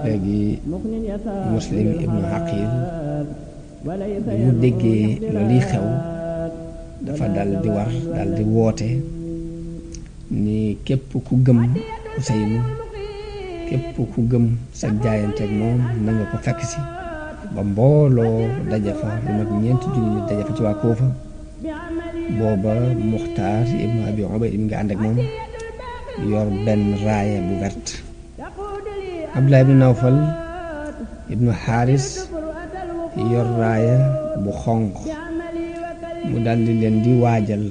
léegi Muslim ibnu Aqil bi mu déggee loolu xew dafa dal di war dal di woote ni képp ku gëm Useynu képp ku gëm sa jaayanteeg moom na nga ko fekk si ba mbooloo daje fa lu mat 4 junni nit daje fa ci waa Koofa booba Muxtaar ibnu Abi Ubayd mi nga ànd ak moom yor benn raaya bu vert Abdullah ibnu Nawfal ibnu Xaaris yor raaya bu xonq mu daldi leen di waajal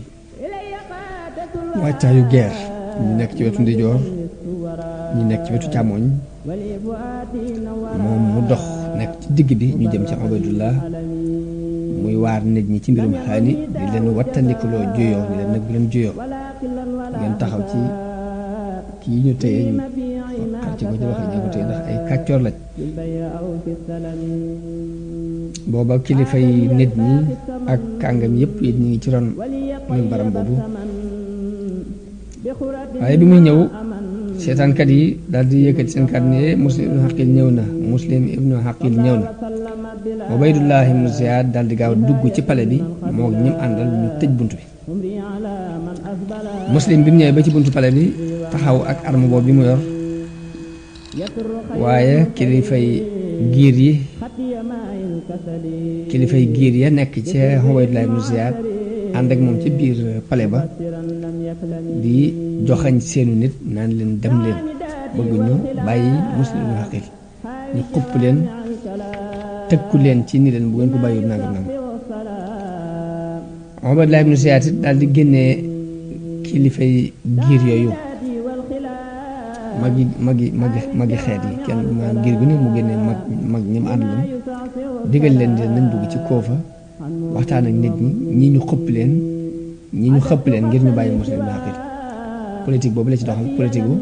wàccaayu guerre ñi nekk ci wetu ndijoor ñi nekk ci wetu càmmoñ moom mu dox nekk ci digg bi ñu jëm ci Ubaydullah muy waar nit ñi ci mbirum xaani di leen wattandikuloo juyoo ni leen nag bu leen juyoo ngeen taxaw ci kii ñu téye ñu xar ci ko ci waxee ñu ko téye ndax ay kàccoor lañ booba kilifay nit ñi ak kàngam yépp it ñu ngi ci ron min baram boobu waaye bi muy ñëw seetaankat yi daal di yëkkati seen kàddu ne Muslim ibnu Aqil ñëw na Muslim ibnu Aqil ñëw na Ubaydullah ibnu Ziyaad daal di gaaw dugg ci pale bi moo ñim àndal ñu tëj bunt bi Muslim bi mu ñëwee ba ci buntu pale bi taxaw ak arme boobu bi mu yor waaye kilifay giir ya nekk ci Ubaydullah ibnu Ziyaad ànd ak moom ci biir pale ba di joxañ seenu nit naan leen dem leen bëgg ñu bàyyi Muslim ibnu Aqil ñu xupp leen tëkku leen ci ni leen bu ngeen ko bàyyiwul nangam nangam Ubaydullah ibnu Ziyaad daal di génnee kilifay giir yooyu magi xeet yi kenn maanaam giir gu ne mu génnee mag ñi mu ànd leen digal leen di nañ dugg ci Koofa waxtaan ak nit ñi ñu xëpp leen ngir ñu bàyyi Muslim ibnu Aqil politique boobu la ci doxal politique bu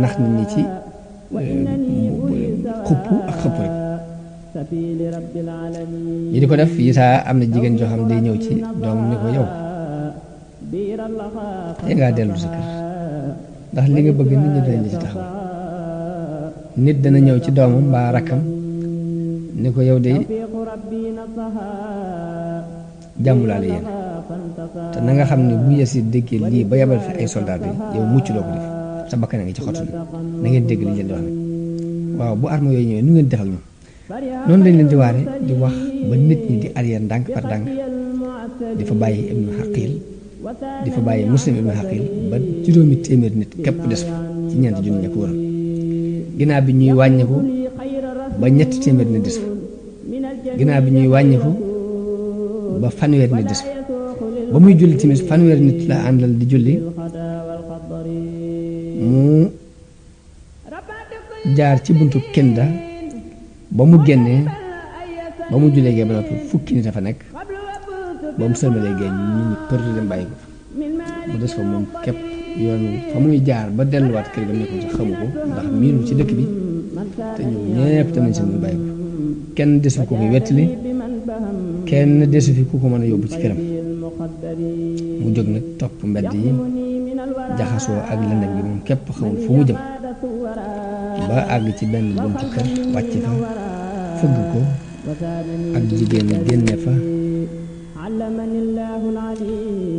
nax nit ñi ci xupp ak xëpp rek ñi di ko def yi saa am na jigéen joo xam day ñëw ci doomam ni ko yow tey ngaa dellu sa kër ndax li nga bëgg nit ñi dañ la ci taxaw nit dana ñëw ci doomam mbaa rakkam ni ko yow de jàmm laa la yéen te na nga xam ne bu Yasiid déggee lii ba yabal fi ay soldat bi yow mucc loo ko def sa bakkan a ngi ci xottu na ngeen dégg li ñu leen di wax nag waaw bu arme yooyu ñëwee nu ngeen def ak ñoom noonu lañ leen di waare di wax ba nit ñi di arrière ndànk par ndànk di fa bàyyi ibnu Aqil di fa bàyyi Muslim ibnu Aqil ba juróomi téeméer nit képp des fa ci ñeenti junni ña ko waral ginnaaw bi ñuy wàññiku ba ñetti téeméer nit des fa ginnaaw bi ñuy wàññiku ba fanweer nit des fa ba muy julli timis fanweer nit la àndal di julli mu jaar ci buntu Kinda ba mu génnee ba mu jullee gee ba noppi fukki nit a fa nekk ba mu sëlmalee gee ñu për dem bàyyi ko mu des fa moom képp yoon fa muy jaar ba delluwaat kër ga nekkoon sax xamu ko ndax miinu ci dëkk bi te ñoom ñépp tamit seen muy bàyyi ko kenn desu ko koy wettali kenn desu fi ku ko mën a yóbbu ci këram mu jóg nag topp mbedd yi jaxasoo ak lëndëm gi moom képp xamul fu mu jëm ba àgg ci benn buntu kër wàcc fa fëgg ko ak jigéen ñi génne fa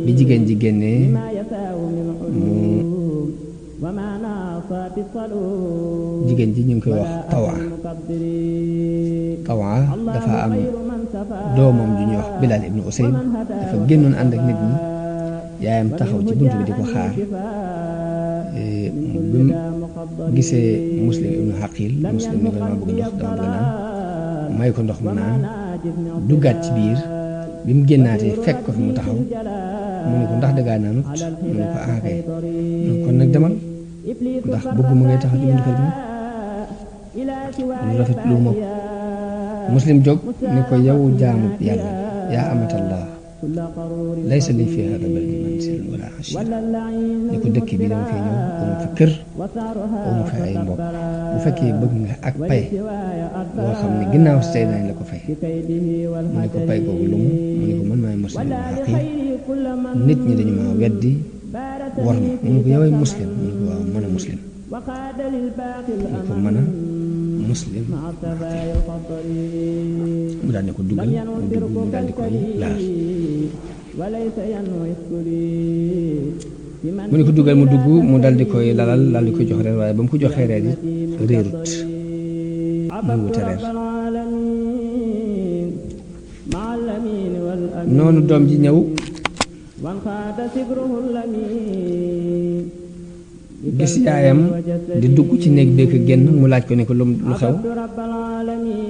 bi jigéen ji génnee mu jigéen ji ñu ngi koy wax Tawaa dafa am doomam ju ñuy wax Bilaal ibnu Usayd dafa génnoon ànd ak nit ñi yaayam taxaw ci bunt bi di ko xaar bi mu gisee Muslim ibnu Aqil Muslim ni ko dama bëgg ndox dama bëgg naan may ko ndox mu naan duggaat ci biir bi mu génnaatee fekk ko fi mu taxaw mu ne ko ndax dangaa naanut mu ne ko kay kon nag demal ndax bëgguma ngay taxaw ci buntu kër bi lu rafet lu moom Muslim jóg ni ko yow jaamu yàlla yaa amatallah laysa li fi hada baldi manzilun wala ashir ni ko dëkk bi dama fee ñëw amu fi kër amu fi ay mbokk bu fekkee bëgg nga ak pay boo xam ne ginnaaw si tey dañ la ko fay mu ne ko pay googu lu mu ne ko man maay Muslim ibnu Aqil nit ñi dañu ma weddi war ma mu ne ko yoway Muslim mu ne ko waaw mën a Muslim ne ko mën a muslim mu daal ne ko dugal mu dugg mu daal di koy laal mu ne ko dugal mu dugg mu daal di koy lalal daal di koy jox reer waaye ba mu ko joxee reer it réerut muy wute reer noonu doom ji ñëw gis yaayam di dugg ci néeg bi ko génn mu laaj ko ne ko lu xew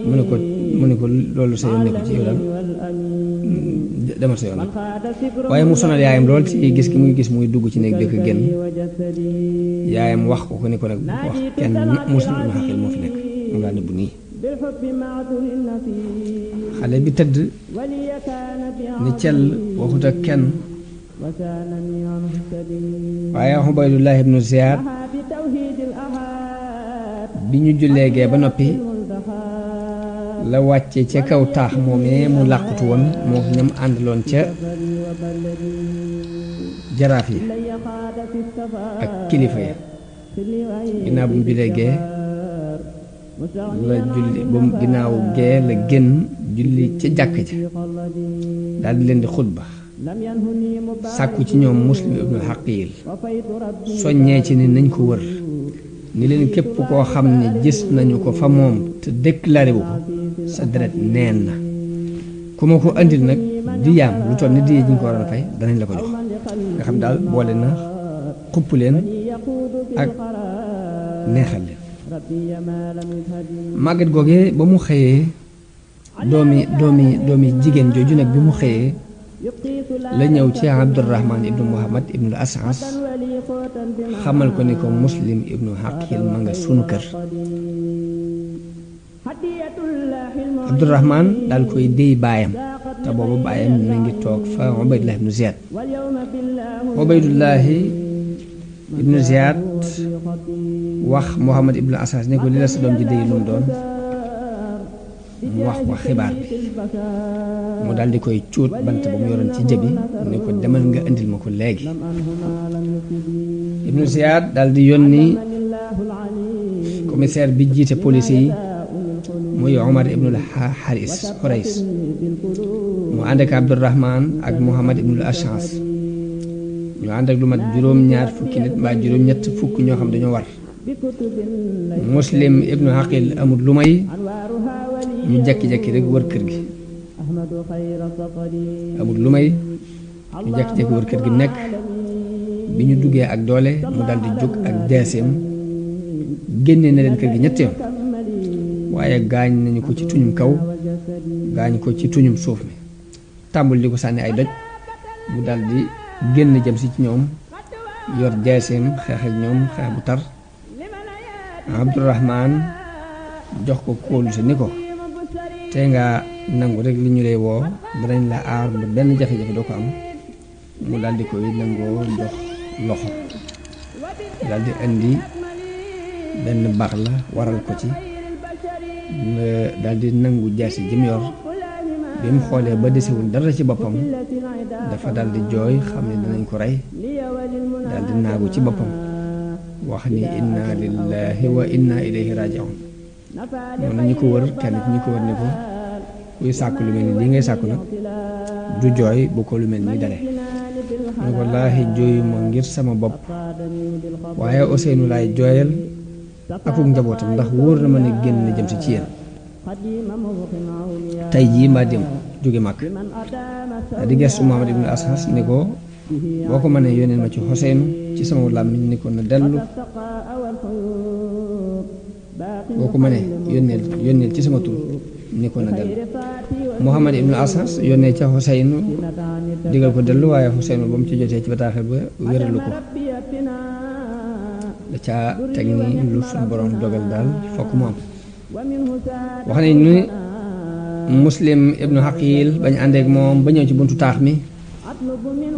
mu ne ko loolu sa yoon nekku ci yow daal demal sa yoon rek waaye mu sonal yaayam lool ci gis gi muy gis muy dugg ci néeg bi ko génn yaayam wax ko ne ko nag bu ko wax kenn muslim ibnu xaqil moo fi nekk mu laa nëbbu nii xale bi tëdd ni cell waxut ak kenn waaye Ubaydullah ibnu Ziyaad bi ñu jullee gee ba noppi la wàcce ca kaw taax moomee mu làqutu woon moo ñam àndaloon ca jaraaf yi ak kilifa ya ginnaaw bu mu jullee gee la julli ba mu ginnaaw gee la génn julli ca jàkk ja daal di leen di xutba sàkku ci ñoom Muslim ibnu Xaqiil soññee ci ne nañ ko wër ni leen képp koo xam ne gis nañu ko fa moom te déclaré wu ko sa deret neen na ku ma ko andil nag diyaam lu toll ni diye ji ñu ko waroon a fay danañ la ko jox nga xam daal boole na xupp leen ak neexal leen màgget googee ba mu xëyee doomi jigéen jooju nag bi mu xëyee la ñëw ci Abdurahman ibnu Muhammad ibnu Asas xamal ko ni ko Muslim ibnu Xaqil ma nga sunu kër Abdurahman daal koy déy baayam te boobu baayam mi ngi toog fa Ubaydullah ibnu Ziyaad Ubaydullahi ibnu Ziyaad wax Muhammad ibnu Asas ne ko li la sa doom ji déy lu mu doon mu wax ko xibaar bi mu daal di koy cuut bant ba mu yoroon ci jëbi ne ko demal nga indil ma ko léegi ibnu Ziyaad daal di yónni commissaire bi jiite police yi muy Omar ibnul Xurays mu ànd ak Abdurahman ak Muhammad ibnul Ashas ñu ànd ak lu mat juróom-ñaar fukki nit mbaa juróom-ñett fukk ñoo xam dañoo war Muslim ibnu Xaqil amul lu may ñu jekki-jekki rek wër kër gi amul lu may ñu jekki-jekki wër kër gi nekk bi ñu duggee ak doole mu dal di jóg ak deeseem génne na leen kër gi ñetti yoon waaye gaañ nañu ko ci tuñum kaw gaañ ko ci tuñum suuf mi tàmbul di ko sànni ay doj mu dal di génn jëm si ci ñoom yor deeseem xeex ak ñoom xeex bu tar Abdurahman jox ko kóolu si ni ko te nga nangu rek li ñu lay woo danañ la aar ba benn jafe-jafe doo ko am mu daal di koy nangoo jox loxo daal di indi benn baax la waral ko ci daal di nangu jaasi jëm yor bi mu xoolee ba desewul dara ci boppam dafa daal di jooy xam ne dinañ ko rey daal di naagu ci boppam wax ni inna lillahi wa inna ilayhi raji'un noonu ñu ko wër kenn ci ñu ko wër ne ko kuy sàkku lu mel ni lii ngay sàkku nag du jooy bu ko lu mel ni dale mu ne ko wallaahi jooyu ma ngir sama bopp waaye Ousseynou laay jooyal akuk njabootam ndax wóor na ma ne génn na jëm si ci yéen tey jii mbaa dem jóge màkk di gestu Muhammad ibnu Ashas ne ko boo ko mënee yónneel ma ci Ousseynou ci sama làmmiñ ni ko na dellu boo ko mënee yónneel ci sama tur ni ko na dellu Muhammad ibnu Ashas yónnee ca Ousseynou digal ko dellu waaye Ousseynou ba mu ci jotee ci bataaxel ba wéralu ko da caa teg ni lu suñu borom dogal daal fokk mu am wax nañ ni Muslim ibnu Xaqil bañ àndeek moom ba ñëw ci buntu taax mi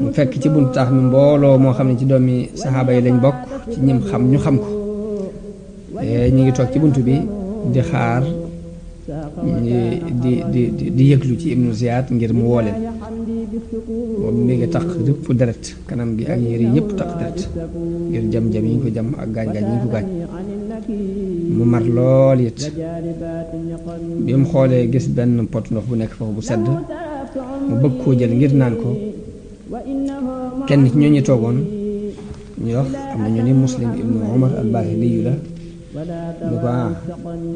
mu fekk ci buntu taax mi mbooloo moo xam ne ci doomi saxaaba yi lañ bokk ci ñim xam ñu xam ko ñu ngi toog ci buntu bi di xaar di yëglu ci ibnu Ziyaad ngir mu woo leen boobu mi ngi tax lépp deret kanam gi ak yére yëpp tax deret ngir jam-jam yi ñu ko jam ak gaañ-gaañ yi ñu ko gaañ mu mar lool it bi mu xoolee gis benn pot ndox bu nekk foofu bu sedd mu bëgg koo jël ngir naan ko kenn ci ñooñu toogoon ñu wax am na ñu ni Muslim ibnu Umar al-Bahili yu la mu ne ko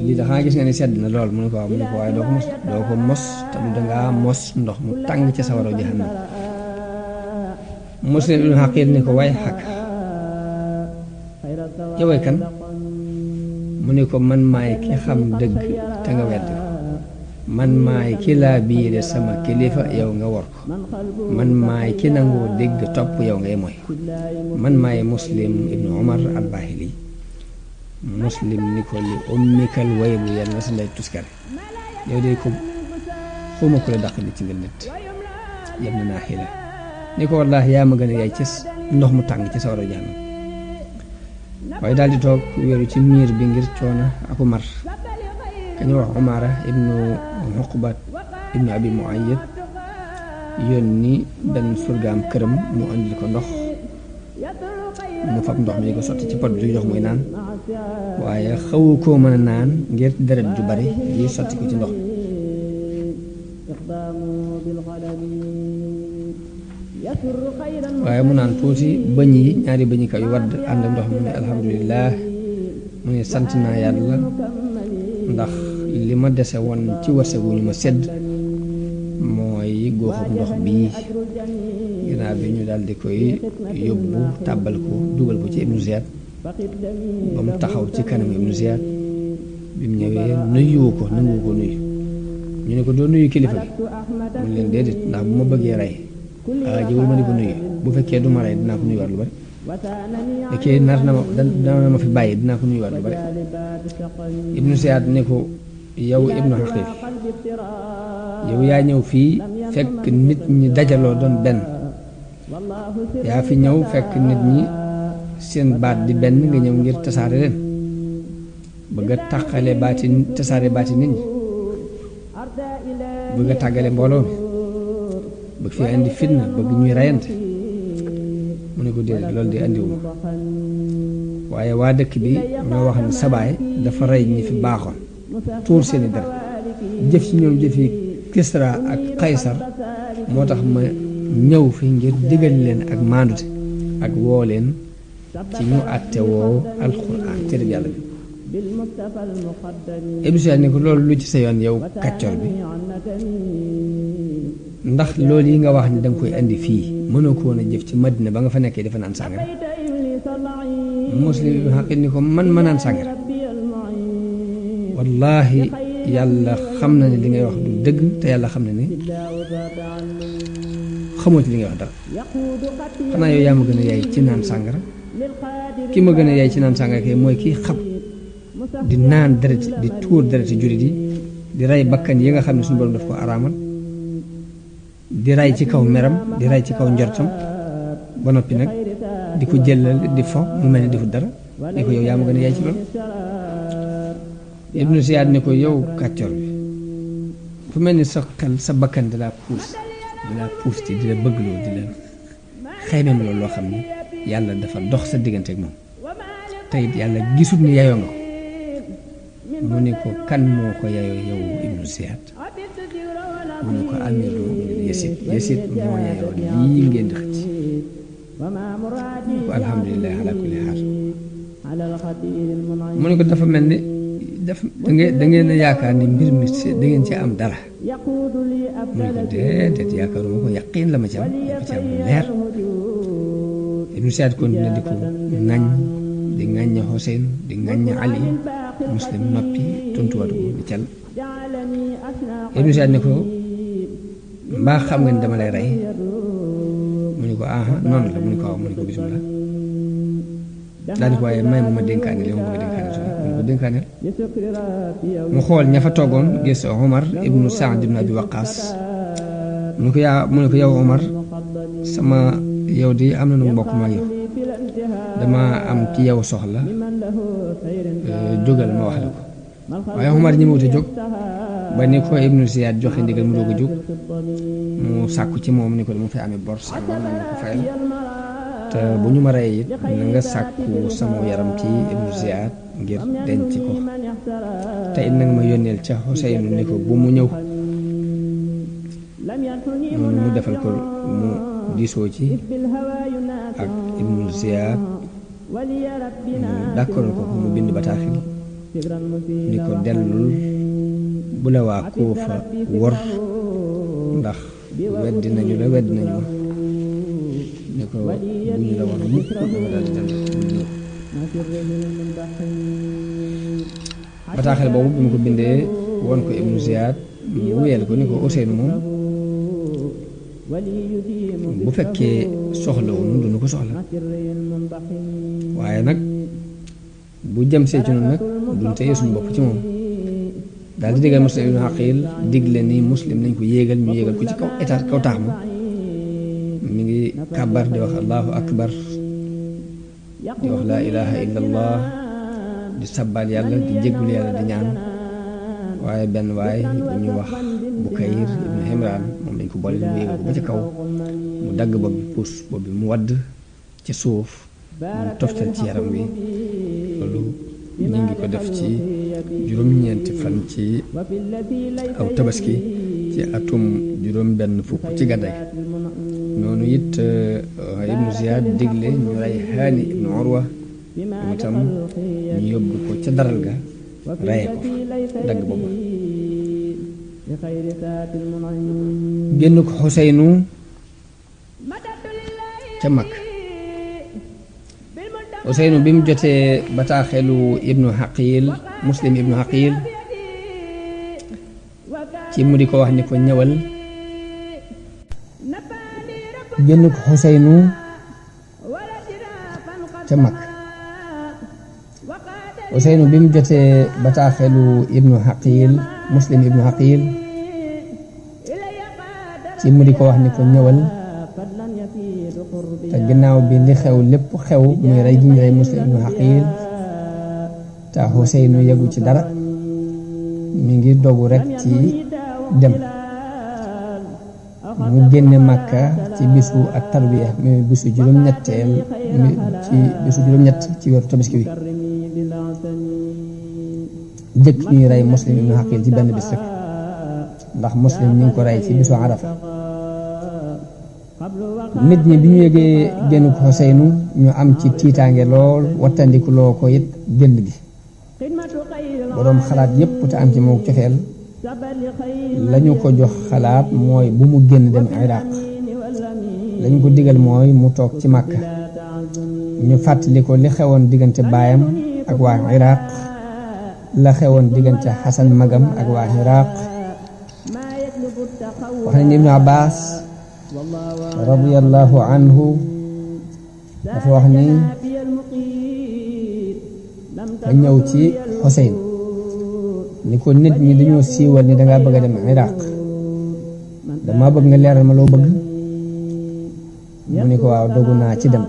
lii da xanaa gis nga ni sedd na lool mu ne ko waaw mu ne ko waaye doo ko mos te du dangaa mos ndox mu tàng ci sawara jahannam Muslim ibnu Aqil ni ko way xakk yow kan mu ne ko man maay ki xam dëgg te nga wedd ko man maay ki laa biire sama kilifa yow nga wor ko man maay ki nangoo dégg topp yow ngay mooy man maay Muslim ibnu Umar al-Bahili Muslim ni ko li ummikal waylu yàlla na sa ndey tuskare yow de ko xuma ko la dàq li ci nga nit yem na naa xila ni ko wallaahi yaa ma gën a yaay ci ndox mu tàng ci sawara jahannam waaye daal di toog wéeru ci miir bi ngir coono aku mar kañu wax Umaara ibnu Uqbat ibnu Abi Muayyad yónni benn surgaam këram mu andil ko ndox mu fab ndox mi ko sotti ci pot bi jox muy naan waaye xawu koo mën a naan ngir deret ju bari yi sotti ko ci ndox waaye mu naan tuuti bëñ yi ñaari bëñ kaw yu wadd ànd ndox mu ne alhamdulilah mu ne sant naa yàlla ndax li ma dese woon ci wërsëgu ñu ma sedd mooy góoxub ndox bii ginnaaw bi ñu daal di koy yóbbu tàbbal ko dugal ko ci Ibnu Ziyad ba mu taxaw ci kanam Ibnu Ziyad bi mu ñëwee nuyu ko nangu ko nuyu ñu ne ko doo nuyu kilifa gi mu leen déedéet ndax bu ma bëggee rey jiwul ma di ko nuyu bu fekkee du ma rey dinaa ko nuyuwaat lu bari fekkee dana ma fi bàyyi dinaa ko nuyuwaat lu bari Ibnu Ziyad ne ko yow Ibnu Aqil yow yaa ñëw fii fekk nit ñi dajaloo doon benn yaa fi ñëw fekk nit ñi seen baat di benn nga ñëw ngir tasaare leen bëgg a tàqale baati tasaare baati nit ñi bëgg a tàggale mbooloo mi bëgg fi indi fitna bëgg ñuy reyante mu ne ko déedéet loolu di andiwuma waaye waa dëkk bi ñoo wax ne sabaay dafa rey ñi fi baaxoon tuur seeni dara jëf ci ñoom jëfi Kisra ak Kaysar moo tax ma ñëw fi ngir digal leen ak maandute ak woo leen ci ñu àtte woo alxuraan téere yàlla bi Ibnu Ziyad ne ko loolu lu ci sa yoon yow kàccor bi ndax loolu yi nga wax ni danga koy indi fii mënoo ko woon a jëf ci Madina ba nga fa nekkee dafa naan sàngara Muslim ibn Aqil ni ko man ma naan sàngara wallaahi yàlla xam na ne li ngay wax du dëgg te yàlla xam na ne xamoo ci li ngay wax dara xanaa yow yaa ma gën a yaay ci naan sàngara ki ma gën a yaay ci naan sàngara kay mooy kii xam di naan deret di tuur dereti jullit yi di rey bakkan yi nga xam ne suñu borom daf ko araamal di rey ci kaw meram di rey ci kaw njortam ba noppi nag di ko jëlal di fo mu mel ni defut dara ne ko yow yaa ma gën a yaay ci loolu Ibnu Ziyad ne ko yow kàccoor bi fu mel ni sa xel sa bakkan di laa puus ci di la bëgg loolu di la xeymem loolu loo xam ne yàlla dafa dox sa diggante ak moom te it yàlla gisul ni yayoo nga ko mu ne ko kan moo ko yayoo yow Ibnu Ziyad mu ne ko amiru Yasid moo yayoo lii ngeen di xëcc mu ne ko alhamdulilah ala kulli xaal mu ne ko dafa mel ni da ngeen a yaakaar ni mbir mi da ngeen ci am dara mu ne ko déedéet yaakaaruma ko yaqiin la ma ci am leer Ibnu Ziyad continué di ko ŋañ di ŋaññ Xuseyn di ŋaññ Ali Muslim noppi tontuwaatu ko di cal Ibnu Ziyad ne ko mbaa xam nga ni dama lay rey mu ne ko aha noonu la mu ne ko waaw mu ne ko bismillah daal di ko waaye may ma dénkaane li ma bëgg a dénkaane su mu ne ko dénkaaneel mu xool ña fa toogoon gis Omar ibnu Saad ibnu Abi Waqaas mu ne ko yow Omar sama yow di am na nu mbokk ma yow dama am ci yow soxla jógal ma wax la ko waaye Omar ñi mawut a jóg ba ni ko Ibnu Ziyaad joxe ndigal mu doog a jóg mu sàkku ci moom ni ko dama fay amee bor sàngam nañ ma ko fayal te bu ñu ma rey it na nga sàkku sama yaram ci Ibnu Ziyaad ngir denc ko te it nag ma yónneel ca Xuseynu ni ko bu mu ñëw noonu mu defal ko mu diisoo ci ak Ibnu Ziyaad mu d'accord ko mu bind bataaxil ni ko dellul bu la waa Kuufa wor ndax weddi nañu la ni ko bu ñu la war mukk dama daal di dellu bataaxel boobu bi mu ko bindee woon ko Ibnu Ziyaad mu wéyal ko ni ko Ousseynou moom bu fekkee soxla woon duñu ko soxla waaye nag bu jëm see ci noonu nag duñ téye suñu bopp ci moom daal di digal Muslim ibnu Aqil digle ni Muslim nañ ko yéegal ñu yéegal ko ci kaw état kaw taax ma mi ngi kàbbar di wax allahu akbar di wax laa ilaha illa allah di sabbal yàlla di jéggul yàlla di ñaan waaye benn waay bu ñuy wax Bukayr ibnu Imraan moom lañ ko boole mu yéegal ko ba ca kaw mu dagg bopp bi puus bopp bi mu wadd ci suuf mu toftal ci yaram wi loolu ñu ngi ko def ci juróom-ñeenti fan ci aw tabaski ci atum juróom-benn fukk ci gàddaay noonu it Ibnu Ziyaad digle ñu rey Haani ibnu Urwa moom itam ñu yóbbu ko ca daral ga reye ko fa dagg boobu génn ko Xuseynu ca mag Ousseynou bi mu jotee bataaxelu Ibnu Aqil Muslim ibnu Aqil ci mu di ko wax ni ko ñëwal génn ko Ousseynou ca mag Ousseynou bi mu jotee bataaxelu Ibnu Aqil Muslim ibnu Aqil ci mu di ko wax ni ko ñëwal te ginnaaw bi li xew lépp xew muy rey gi ñu rey Muslim ibnu Aqil te Xuseynu yegu ci dara mi ngi dogu rek ci dem mu génne Màkka ci bisu ak tarbiya muy bisu juróom-ñetteel ci bisu juróom-ñett ci weeru tabaski wi jëkk ñuy rey Muslim ibnu Aqil ci benn bis rek ndax Muslim ñu ngi ko rey ci bisu Arafa nit ñi bi ñu yëgee génn ko Xuseynu ñu am ci tiitaange lool wattandikuloo ko it génn gi boroom xalaat yépp te am ci moom cofeel lañu ko jox xalaat mooy bu mu génn dem Iraq lañu ko digal mooy mu toog ci Màkka ñu fàttali ko li xewoon diggante baayam ak waa Iraq la xewoon diggante Xasan magam ak waa Iraq wax nañ Ibnu Abbas radiyallahu anhu dafa wax ni a ñëw ci Xuseyn ni ko nit ñi dañoo siiwal ni dangaa bëgg a dem Iraq dama bëgg nga leeral ma loo bëgg mu ni ko waaw dogu naa ci dem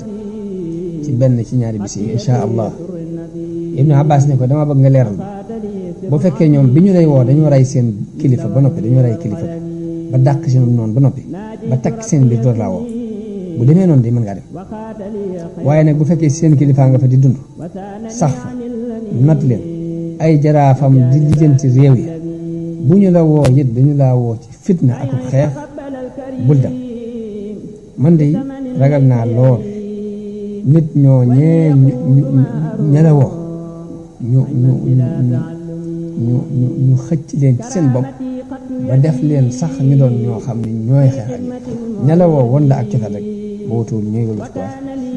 ci benn ci ñaari bis yi insha allah Ibnu Abbas ne ko dama bëgg nga leeral ma bu fekkee ñoom bi ñu lay woo dañoo rey seen kilifa ba noppi dañoo rey kilifa ba dàq seen noonu ba noppi ba takk seen biir door laa woo bu demee noonu de mën ngaa dem waaye nag bu fekkee seen kilifaa nga fa di dund sax fa not leen ay jaraafam di lijjanti réew yi bu ñu la woo it dañu laa woo ci fitna ak xeex bul dem man de ragal naa lool nit ñoo ñee ña la woo ñu xëcc leen ci seen bopp ba def leen sax ñu doon ñoo xam ne ñooy xeex ak ña la woo woon la ak cofeel rek ba wutul ñooy wala ko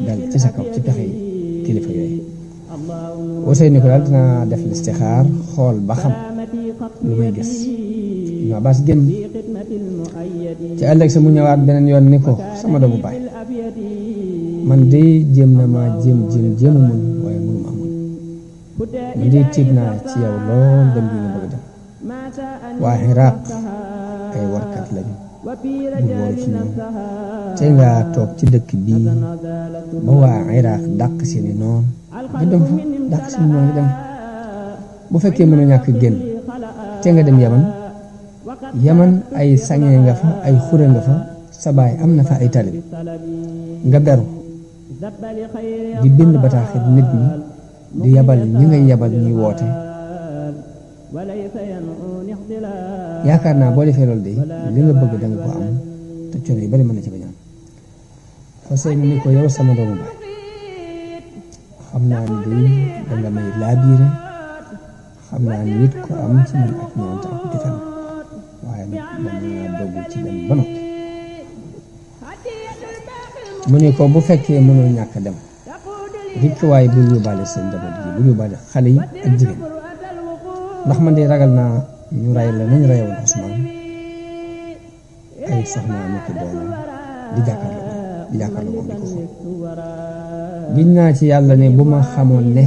dal ci sa kaw ci pexe yi kilifa yooyu Ousseynou ko daal dinaa def listixaar xool ba xam lu may gis ñoo baas génn ci ëllëg sa mu ñëwaat beneen yoon ni ko sama doomu baay man de jéem na ma jéem a muñ waaye mënu ma muñ man de tiit naa ci yow lool dem bi nga bëgg dem waa Iraq ay warkat lañu bu wóor ci ñoom te nga toog ci dëkk bii ba waa Iraq dàq seeni noon nga dem fa dàq seeni noon nga dem bu fekkee mën a ñàkk génn te nga dem yaman ay sangee nga fa ay xure nga fa sa baay am na fa ay talib nga beru di bind bataaxit nit ñi di yabal ñi ngay yabal ñuy woote yaakaar naa boo defee loolu de li nga bëgg da nga ko am te coono yu bari mën na ci bañ am Xuseyn ni ko yow sama doomu baay xam naa ni day danga may laabiire xam naa ni nit ko am ci man ak ñeewante ak jotal waaye nag dama dogu ci dem ba noppi mu ne ko bu fekkee mënoo ñàkk dem rikk waaye bul yóbbaale sa njaboot gi bul yóbbaale xale yi ak jigéen ndax man de ragal naa ñu ray la nañ rayoon Usmaan ay soxnaam ak doomam di jàkkaarloo moom di ko xool giñ naa ci yàlla ne bu ma xamoon ne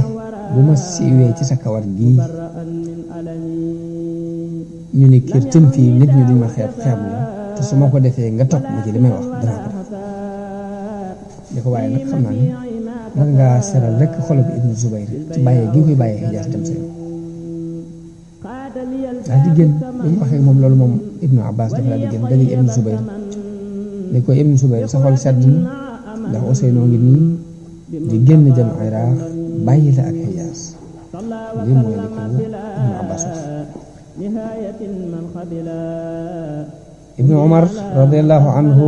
bu ma siiwee ci sa kawar gii ñu ne kër tën fii nit ñi duñ ma xeeb la te su ma ko defee nga topp ma ci li may wax danaa ko def di ko waaye nag xam naa ne man ngaa seral rek xolo bi Ibnu Zubayr ci bàyyee gi koy bàyyee Hijaas dem sa yoon daal di génn bi mu waxee moom loolu moom Ibnu Abbas dafa daal di génn daje Ibnu Zubayr ne ko Ibnu Zubayr sa xol sedd na ndax Ousseynou ngi nii di génn jëm Iraq bàyyi la ak Hijaas lii mooy li ko Ibnu Abbas wax Ibnu Umar radiyallahu anhu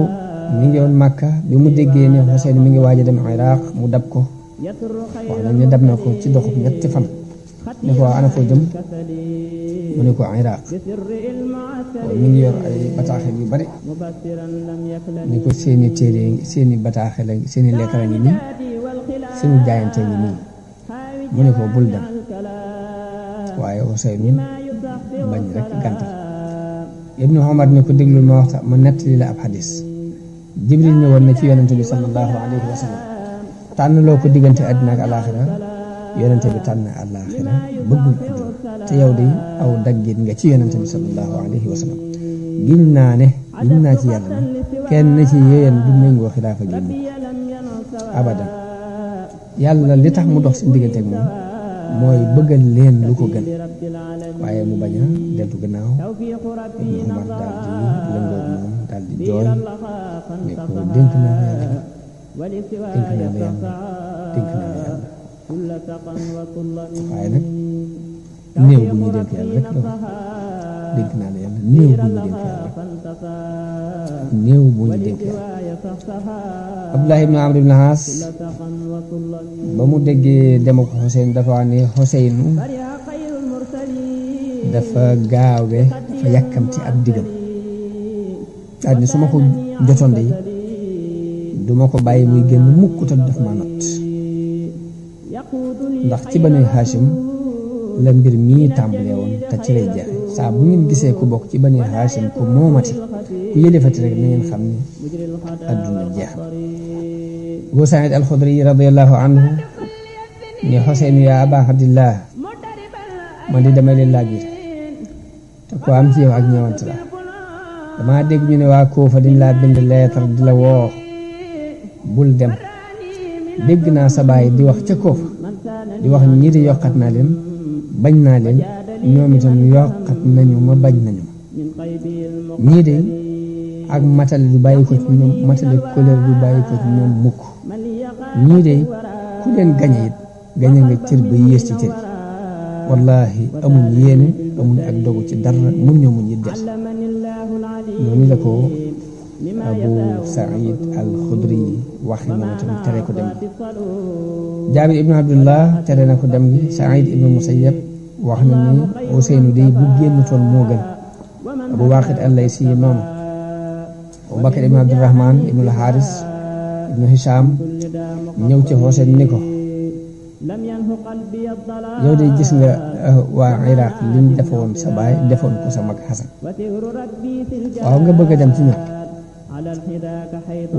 mi ngi woon Makka bi mu déggee ne Xuseyn mi ngi waaj a dem Iraq mu dab ko wax nañ ne dab na ko ci doxub ñetti fan ne ko ana foo jëm mu ne ko Iraq mi ngi yor ay bataaxel yu bari ne ko seeni téere seeni bataaxel seeni leetara ngi nii seeni jaayante ngi nii mu ne ko bul dem waaye Xuseyn bañ rek gàntal Ibnu Umar ne ko déglul ma waxta ma nettali la ab xadis Jibril ñëwoon na ci yonente bi sallallahu alayhi wa sallam tànn loo ko diggante àddina ak alaaxira yonente bi tànn alaaxira bëggul àddina te yow de aw daggit nga ci yonente bi sallallahu alayhi wa sallam giñ naa ci yàlla ne kenn ci yéen du méngoo xilaafa gi mukk abadan yàlla li tax mu dox seen diggante ak moom mooy bëggal leen lu ko gën waaye mu bañ a deltu gannaaw Ibnu Umar daal di lëngoog moom daal di jooy ne ko dénk naa la yàlla waaye nag néew bu ñuy dénk yàlla rek la dénk naa la yàlla néew bu ñu dénk yàlla Abdullah ibn Amr ibn As ba mu déggee dem ak Xuseyn dafa wax ne Xuseynu dafa gaawe dafa yàkkamti ab digam daal ni su ma ko jotoon de duma ko bàyyi muy génn mukk te daf ma not ndax ci Banu Haashim la mbir mii tàmbalee woon te ci lay jeexe saa bu ngeen gisee ku bokk ci Banu Haashim ku moomati ku yëlefati rek na ngeen xam ne adduna jeex Abu Saïd al-Xudri radiyallahu anhu ne Xuseyn yaa Aba Abdillah man di damay leen laaj te ko am ci yow ak ñeewante la dama dégg ñu ne waa Kuufa dañ laa bind leetar di la woo bul dem dégg naa sa baay di wax ca Kuufa di wax ñii di yokkat naa leen bañ naa leen ñoom itam yokkat nañu ma bañ nañu ma ñii de ak matale du bàyyi ko ci ñoom matale couleur du bàyyi ko ci ñoom mukk ñii de ku leen gañe it gañe nga cër ba yées ci cër wallahi amuñ yéene amuñ ak dogu ci dara mun ñoo muñ it des noonu la ko Abu Saïd al-Xudri waxe moom tamit tere ko dem gi Jaabir ibnu Abdullah tere na ko dem gi Saïd ibnu Musayyab wax na ni Ousseynou day bu génn toon moo gën Abu Waaqid al-Laysi noonu Abu Bakr ibnu Abdurrahman ibnu al-Haaris ibnu Hisham ñëw ci Ousseynou ni ko yow de gis nga waa Iraq liñ defoon sa baay defoon ko sa mag Xasan waaw nga bëgg a dem ci ñoom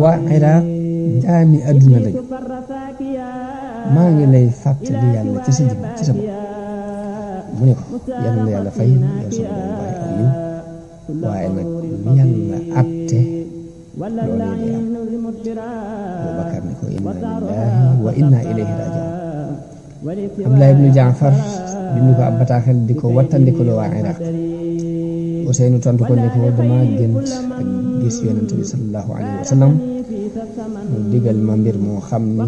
waa Iraq jaami àdduna lañu maa ngi lay fàttali yàlla ci sa jëm ci sa bopp mu ne ko yàlla la yàlla fay yow sama doom baay aw yiw waaye nag lu yàlla atte loolee day am Abubakar ni ko inna lillahi wa inna ilayhi rajiun Abdullah ibnu Jaafar bind ko ab bataaxel di ko wattandikuloo waa Iraq. Useynu tontu ko ne ko dama gént ak gis yonent bi sallallahu alayhi wa sallam mu digal ma mbir moo xam ni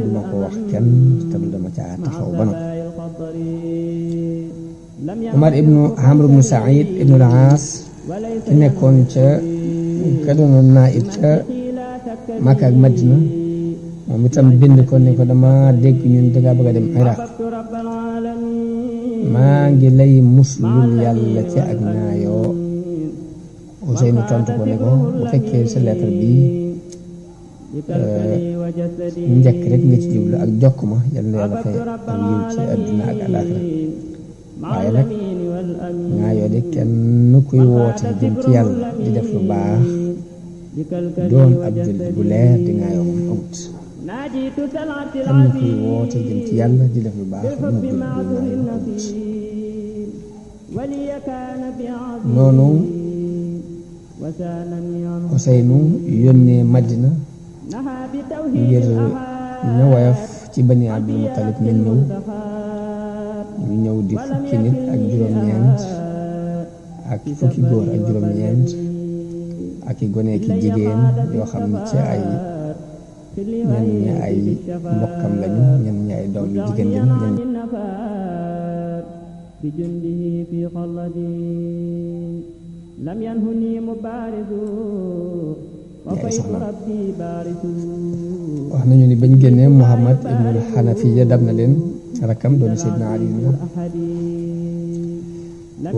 duma ko wax kenn te du dama caa taxaw ba noppi. Umar ibnu Amr ibnu Saïd ibnu al-Aas ki nekkoon ka doonoon naa'ib ca Makka ak Madina moom itam bind ko ne ko dama dégg ñun dangaa bëgg a dem Iraq maa ngi lay muslul yàlla ci ak ñaayoo. Useynu tontu ko ne ko bu fekkee sa lettre bi njëkk rek nga ci jublu ak jokk ma yal na yàlla fay ak yiw ci àdduna ak alaaxira waaye nag ñaayoo de kenn kuy woote jëm ci yàlla di def lu baax doon ab jullit bu leer di ñaayoo moom amut. kenn kuy woote jëm ci yàlla di def lu baax doon ab jullit bu ñaayoo amut. noonu Useynu yónnee Madina ngir ña woyof ci Bani Abdul Muttalib ñu ñëw di fukki nit ak juróom-ñeent ak fukki góor ak juróom-ñeent ak i gone ki jigéen yoo xam ne ci ay ñenn ñi ay mbokkam lañu ñenn ñi ay doom yu jigéen lañu ay soxna wax nañu ni bañ génnee Muhammad ibnul Xanafiya dab na leen rakkam doon Seydina Ali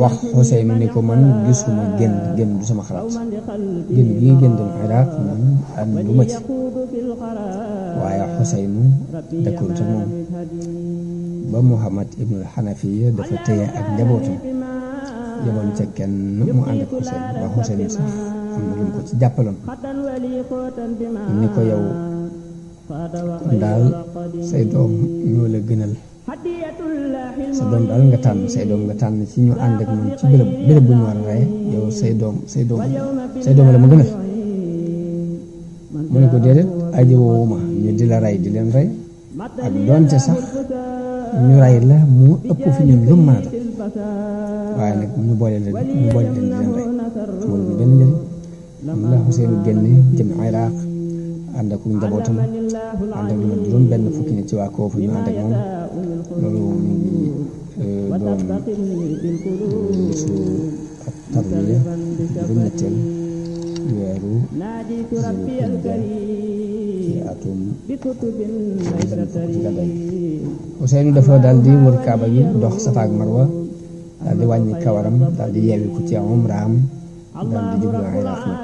wax Useynu ni ko man gisuma génn du sama xalaat génn gi génn dem Iraq man ànduma ci waaye Useynu dëkkul te moom ba Muhammad ibnul Xanafiya dafa téye ak njabootam yebal ca kenn mu ànd ak Useynu ba Useynu sax am na lu mu ko ci jàppaloon ni ko yow kon daal say doom ñoo la gënal sa doom daal nga tànn say doom nga tànn ci ñu ànd ak moom ci béréb bu ñu war a rey yow say doom la ma gënal mu ne ko déedéet aji woowuma ñu di la rey di leen rey ak doonte sax ñu rey la mu ëpp fi ñun lu mën a def waaye nag ñu boole leen di leen rey amul benn njëriñ am la Useynu génne jëm Iraq ànd ak njabootam ànd ak lu ma juróom benn fukki nit ci waa Koofa ñu ànd ak moom loolu mu ngi doon bisu ak tarwiya juróom-ñetteel weeru Zulhijja ci atum benn fukk ci gàddaay. Useynu dafa daal di wër Kaaba gi dox Safa ak Marwa daal di wàññi kawaram daal di yeewi ku ci umraam daal di jublu Iraq nag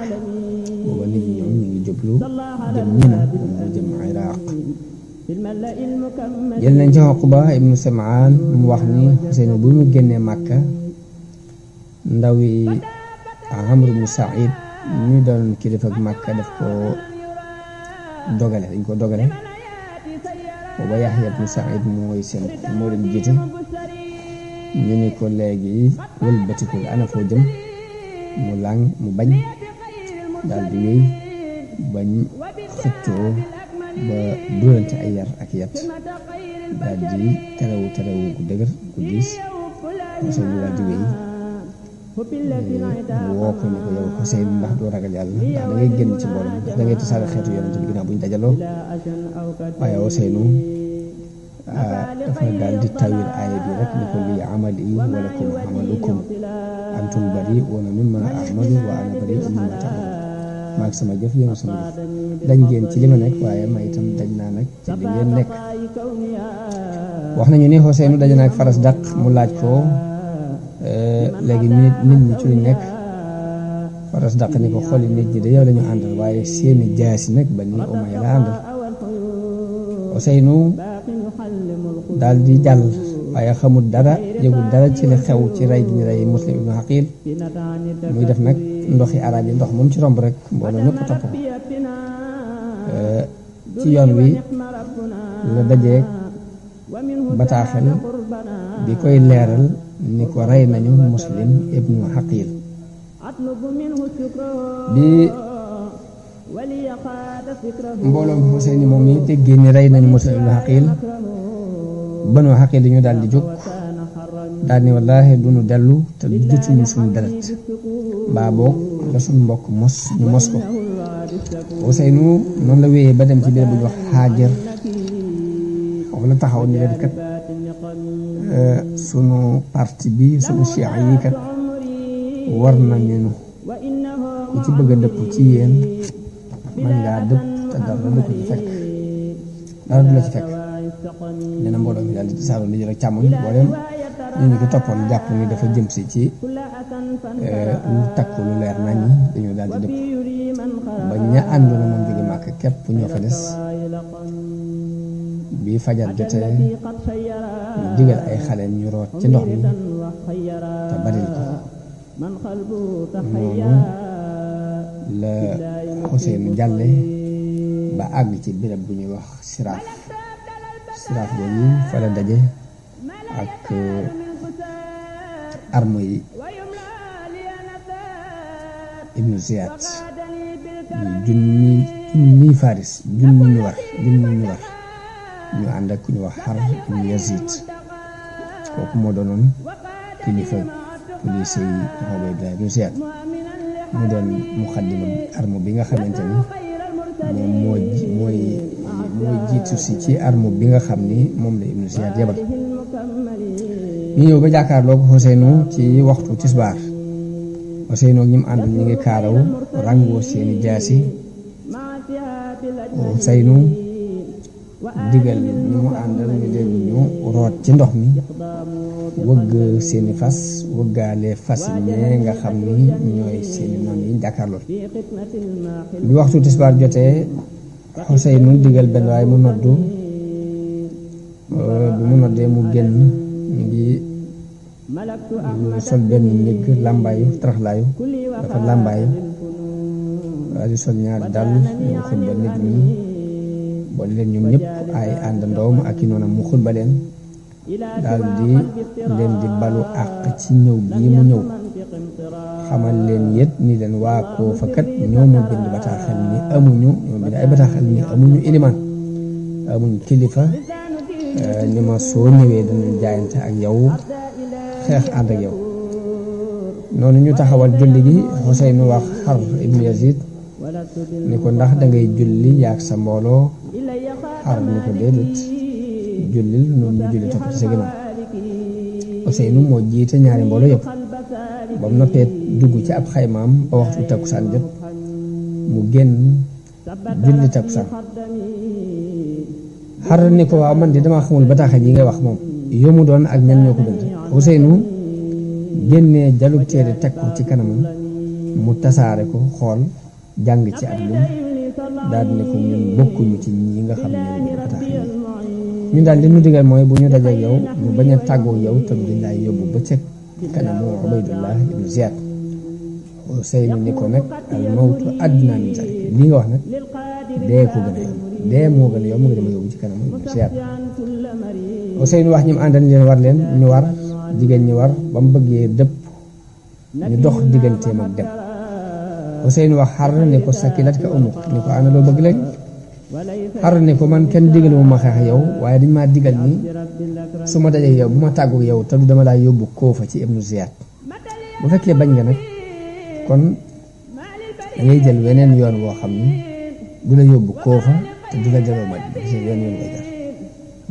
booba nit ñi ñoom ñu ngi jublu jëm Mina moom mu jëm Iraq. jël nañ ci Uqba ibnu Samaan mu wax ni Useynu bu mu génnee Màkka ndawi Amr ibnu Saïd ñu doon kilifa ak Màkka dañ ko dogale booba Yaxya ibnu Saïd moo leen jiite ñu ni ko léegi wëlbatikul ana foo jëm mu bañ daal di wéy bañ xëccoo ba dóorante ay yar ak yat daal di terewu gu dëgër gu diis Useynu daal di wéy mu woo ko ni ko yow Useynu ndax doo ragal yàlla ndax da ngay génn ci mbooloo ndax da ngay tasaare xeetu yonent bi ginnaaw bu ñu dajaloo waaye Useynu dafa daal di tawil aaya bi rek ni ko lii amali wa lakum amalukum antum bari'uuna mimmaa a'malu wa ana bari'un mimmaa ta'maluun maag sama jëf yéen sama jëf dañ ngeen ci li ma nekk waaye ma itam dañ naa nag ci li ngeen nekk. wax nañu ni Useynu daje na ak Farasdaq mu laaj ko léegi nit ñi ci luñ nekk Farasdaq ni ko xooli nit ñi de yow la ñu àndal waaye seeni jaasi nag Bani Umayya la àndal. Useynu daal di jàll waaye xamul dara yëgul dara ci li xew ci rey gi ñu rey Muslim ibnu Aqil muy def nag ndoxi arab yi ndox moom ci romb rek mbooloo ñëpp topp ko ci yoon wi la dajeeg bataaxel bi koy leeral ni ko rey nañu Muslim ibnu Aqil bi mbooloo Useynu moom yi déggee ni rey nañu Muslim ibnu Aqil Banu Aqil dañu daal di jóg daal ni wallaahi du nu dellu te jotuñu suñu deret mbaa boog la suñu mbokk mos ñu mos ko. Ousseynou noonu la wéyee ba dem ci biir bu ñu wax Hajar foofu la taxaw ni leen kat sunu parti bi sunu chia yi kat war nañu ku ci bëgg a dëpp ci yéen man ngaa dëpp te dara du ko ci fekk dara du la ci fekk. nee na mbooloo mi daal di tasaaroo di jël ak càmmoñ mboolem ñu ngi ko toppoon jàpp ni dafa jëm si ci lu takku lu leer nañ ñi dañoo daal di dëpp ba ña àndoon moom jóge Màkka képp ñoo fa des. bi fajar jotee ñu digal ay xale ñu root ci ndox mi te baril ko noonu la Ousseynou jàlle ba àgg ci béréb bu ñuy wax siraaf boobu fa la daje ak arme yi Ibnu Ziyad junni faris junni ñu war ñu ànd ak ku ñu wax Harb ibn Yazid kooku moo doonoon kilifa police yi Ubaydullah ibn Ziyad mu doon muxaddima arme bi nga xamante ni moom mooy jiitu si ci arme bi nga xam ni moom la ibn Ziyad yebal. ñu ñëw ba jàkkaarloo ko Ousseynou ci waxtu tisbaar Ousseynou ak ñi mu àndal ñu ngi kaaraw ràngoo seeni jaasi. Ousseynou digal ñu mu àndal ñu dem ñu root ci ndox mi wëgg seeni fas wëggaale fas yi ñee nga xam ni ñooy seeni noon yi jàkkaarlool. bi waxtu tisbaar jotee Ousseynou digal benn waaye mu noddu bi mu noddee mu génn ñu ngi sol benn ñëgg làmbaayu taraxlaayu dafa làmbaayu waa di sol ñaari dàll ñu xutba nit ñi boole leen ñoom ñëpp ay àndandoom ak i noonam mu xutba leen daal di leen di balu àq ci ñëw bii mu ñëw xamal leen yët ni leen waa koo fa kat ñoo ma bind bataaxal ni amuñu ñoo bind ay bataaxal ni amuñu ilimaan amuñu kilifa ni ma soo ñëwee danañ jaayante ak yow xeex ànd ak yow. noonu ñu taxawal julli gi Ousseynou wax Harb ibn Yazid ni ko ndax dangay julli yaag sa mbooloo Harb ni ko déedéet jullil noonu ñu julli topp ci sa ginnaaw. Ousseynou moo jiite ñaari mbooloo yëpp ba mu noppee dugg ci ab xaymaam ba waxtu takkusaan jot mu génn julli takkusaan. Harb ni ko waaw man di damaa xamul bataaxal yi ngay wax moom yow mu doon ak ñan ñoo ko bind. Ousseynou génnee jalub téere teg ko ci kanamam mu tasaare ko xool jàng ci ab lim daal di ne ko ñun bokkuñu ci ñi nga xam ne bataaxal yi ñun daal li ñu digal mooy bu ñu dajeek yow ñu bañ a tàggoo yow te duñ laay yóbbu ba ca kanamu Ubaydullah ibn Ziyad. Ousseynou ni ko nag al mawtu adnaa min zalik li nga wax nag dee ko gën a yomb dee moo gën a yomb nga dem yóbbu ci kanamu ibn Ziyad. Ousseynou wax ñi mu àndal leen war leen ñu war jigéen ñi war ba mu bëggee dëpp ñu dox digganteem ak dem. Ousseynou wax Harb ne ko sakilat ka umuk ni ko ana loo bëgg léegi. Harb ne ko man kenn digalu ma xeex yow waaye dañ maa digal ni su ma dajee yow bu ma tàggu yow te du dama laa yóbbu Koofa ci ibn Ziyad. bu fekkee bañ nga nag kon dangay jël weneen yoon woo xam ni du la yóbbu Koofa te du la jaroo ma gis yoon ngay jar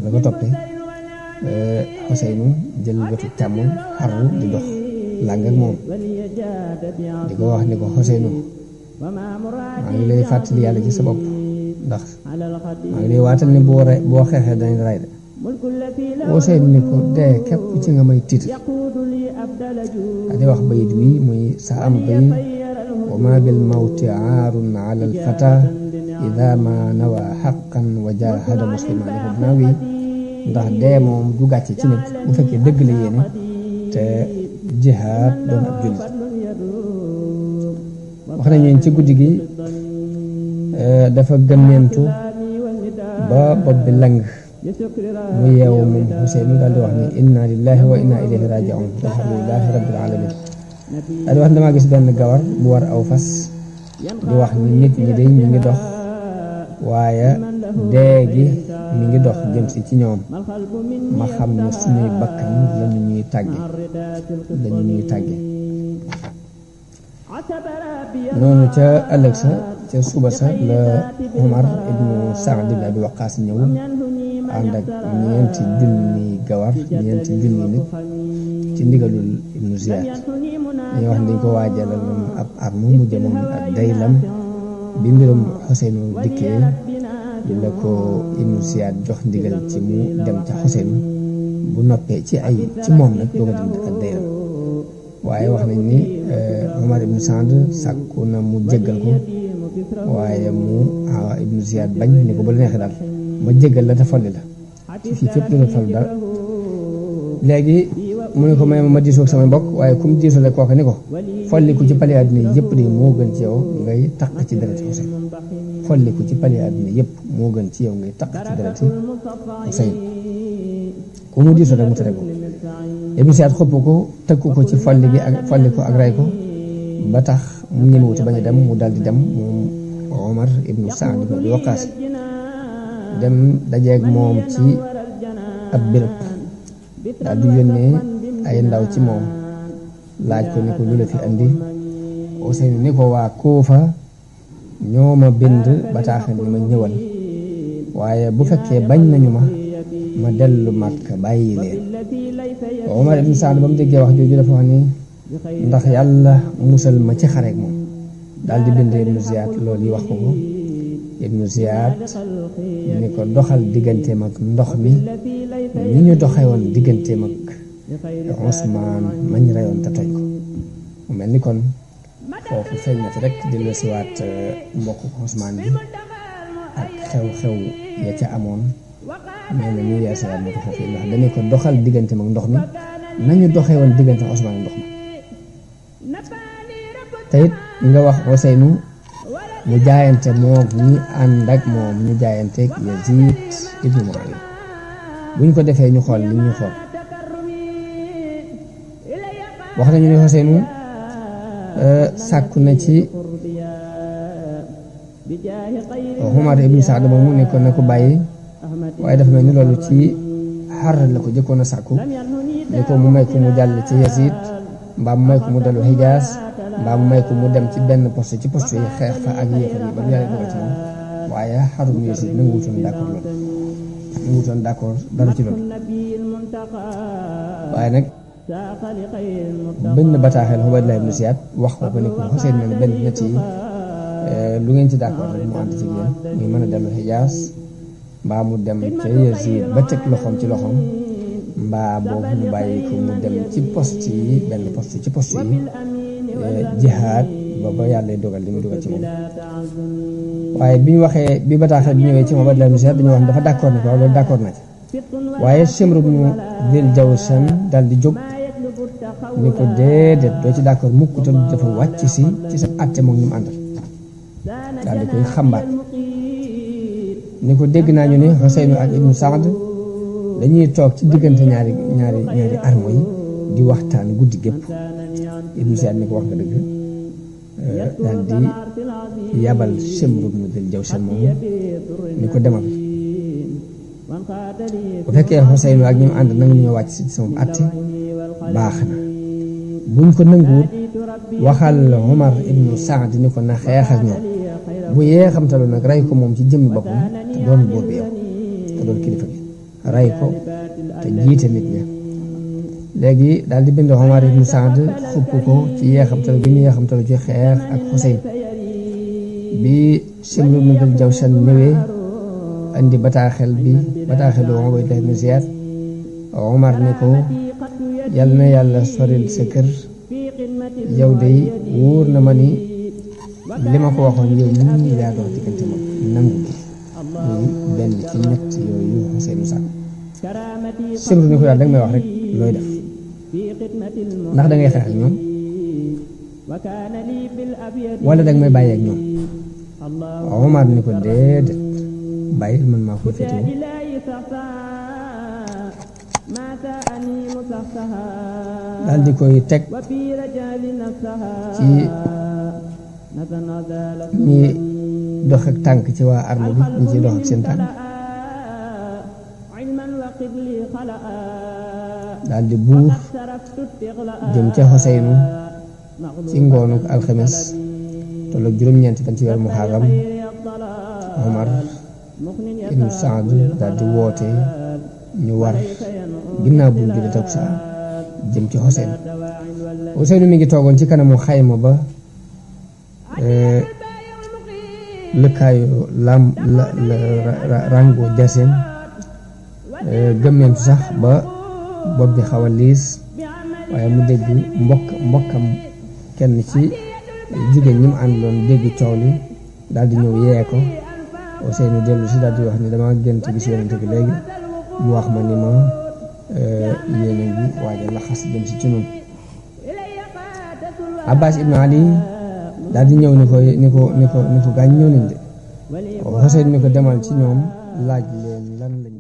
la ko toppee Ousseynou jël wetu càmmoñ Harb di dox làng ak moom di ko wax ni ko Ousseynou maa ngi lay fàttali yàlla ci sa bopp ndax maa ngi lay waatal ni boo xeexee dañ ray de. Ousseynou ni ko dee képp ci nga may tiit di wax bayit wi muy sa am bay wa ma bil mawti aarun ala al fata ida ma nawa xaqan wa jahada musliman ko dinaa wi ndax dee moom du gàcce ci nit bu fekkee dëgg la yéene te jihaad doon ab jullit. wax nañu ci guddi gi dafa gëmmeentu ba bopp bi lang mu yeewu moom Ousseynou daal di wax ni inna lillahi wa inna ilayhi raji'un alhamdulillahi rabbil alamin daal di wax damaa gis benn gawar bu war aw fas di wax ni nit ñi day ñu ngi dox waaye dee gi mi ngi dox jëm si ci ñoom ma xam ne suñuy bakkan lañu ñuy tàgge noonu ca ëllëg sa ca suba sa la Umar ibnu Saad ibn Abi Waqaas ñëw ànd ak ñeenti junni gawar ñeenti junni nit ci ndigalul ibnu Ziyaad dañuy wax dañ ko waajalal ab arme mu jëmoon ak Daylam bi mbirum Xuseynu dikkee la ko ibnu Ziyaad jox ndigal ci mu dem ca Xuseynu bu noppee ci moom nag doo ko dem ak Daylam waaye wax nañ ni Umar ibnu Saad sàkku na mu jéggal ko waaye mu ibnu Ziyaad bañ ni ko ba la neexee daal ma jéggal la te folli la fii fépp dina folli daal léegi mu ne ko may ma diisoo ak samay mbokk waaye comme diisoo kooka ni ko folliku ci pali àddina yëpp de moo gën ci yow ngay taq ci dereti Xuseyn folliku ci pali àddina yëpp moo gën ci yow ngay taq ci dereti Xuseyn ku mu diisoo rek mu tere ko ibnu Ziyaad xëpp ko tëkku ko ci folli ko ak ray ko ba tax mu ñemewuti bañ a dem mu daldi dem moom Umar ibnu Saad ibn Abi Waqaas dem dajeeg moom ci ab béréb daal di yónnee ay ndaw ci moom laaj ko ni ko lu la fi andi Ousseynou ni ko waa Kuufa ñoo ma bind bataaxal ni ma ñëwal waaye bu fekkee bañ nañu ma dellu Makka bàyyi leen Umar ibn Saad ba mu déggee wax jooju dafa wax ni ndax yàlla musal ma ci xareek moom daal di bind ibnu Ziyaad loolu yi wax ko ibnu Ziyaad ni ko doxal digganteem ak ndox mi ni ñu doxee woon digganteem ak Usmaan mañ reyoon te toj ko mu mel ni kon foofu feeñ na ci rek dellu siwaat mbokk Usmaan bi ak xew-xew ya ca amoon mel na ñu yeesawaat na ko foofu ndax dañu ko doxal digganteem ak ndox mi nañu doxee woon diggante Usmaan ndox mi te it nga wax Ousseynou mu jaayante moom ñi ànd ak moom ñu jaayanteeg Yazid ibnu Muawiya buñ ko defee ñu xool li ñu xool wax nañu ne Ousseynou sàkku na ci Umar ibnu Saad moomu nekkoon na ko bàyyi waaye dafa mel ni loolu ci xar la ko jëkkoon a sàkku ni ko mu may ko mu jàll ci Yazid mbaa mu may ko mu dellu Hijaas mbaa mu may ko mu dem ci benn poste ci poste yi xeex fa ak yéefar yi ba mu yàlla dogal ci moom waaye xarum Yazid nanguwutoon d'accord dara ci loolu waaye nag benn bataaxel Ubaydullah ibn Ziyad wax ko ni ko Xuseyn ne benn nit yi lu ngeen ci d'accord rek mu ànd ci yéen muy mën a dellu Hijaas mbaa mu dem ca Yazid ba teg loxoom ci loxoom mbaa boobu mu bàyyi ko mu dem ci poste yi benn poste ci poste yi jihaad ba yàlla dogal li mu dogal ci moom waaye bi ñu waxee bi bataaxel bi ñëwee ci moom Ubaydullah ibn Ziyad dañu wax dafa d'accord ni ko loolu d'accord na ci waaye Shimr ibn Dhil Jawshan dal di jóg ni ko déedéet doo ci d'accord mukk te dafa wàcc si ci sa àtte moom ñu mu àndal daal di koy xambaat ni ko dégg naa ñu ne Ousseynou ak ibnu Saad dañuy toog ci diggante ñaari armo yi di waxtaan guddi gépp ibnu Saad ni ko wax nga dëgg daal di yabal Shimr ibn Dhil Jawshan moomu ni ko demal bu fekkee Ousseynou ak ñi mu ànd nangu ñoo wàcc si sama àtte baax na buñ ko nanguwut waxal Umar ibnu Saad ni ko na xeex ak ñoom bu yee xamtalu nag rey ko moom ci jëmmi boppam te doon buur bi yow te doon kilifa gi rey ko te jiite nit ña léegi daal di bind Umar ibnu Saad xupp ko ci yee xamtalu bi mu yee xamtalu ci xeex ak Xuseyn bi Shimr ibn Dhil Jawshan ñëwee andi bataaxelu Ubaydullah ibn Ziyad Umar ne ko yal na yàlla soril sa kër yow day wóor na ma ni li ma ko waxoon yow nii yaa dox diggante moom nangu gi muy benn ci ñett yooyu Ousseynou sàkk Shimr ni ko daal danga may wax rek looy def ndax dangay xeex ak ñoom wala danga may bàyyi ak ñoom Umar ni ko déedéet bàyyi man maa koy féetewoo daal di koy teg ci ñi dox ak tànk ci waa arme bi ñu ciy dox ak seen tànk daal di buur jëm ca Xuseynu ci ngoonu alxames tolloog juróom-ñeenti fan ci weeru Muharram. Omar ibn Saad daal di woote ñu war ginnaaw bu ñu julli takkusaan jëm ci Xuseynu mi ngi toogoon ci kanamu xayma ba lëkkaayu rango jaseem gëmmeentu sax ba bopp bi xaw a liis waaye mu dégg mbokkam kenn ci jigéen ñi mu àndaloon dégg coow li daal di ñëw yee ko. Ousseynou dellu si daal di wax ni dama gént gis yonent bi léegi mu wax ma ni ma yéene bi waaja laxas jëm si ci noonu. Abbas ibn Ali daal di ñëw ni ko gaañ ñëw nañ de Ousseynou ni ko demal ci ñoom laaj leen lan lañ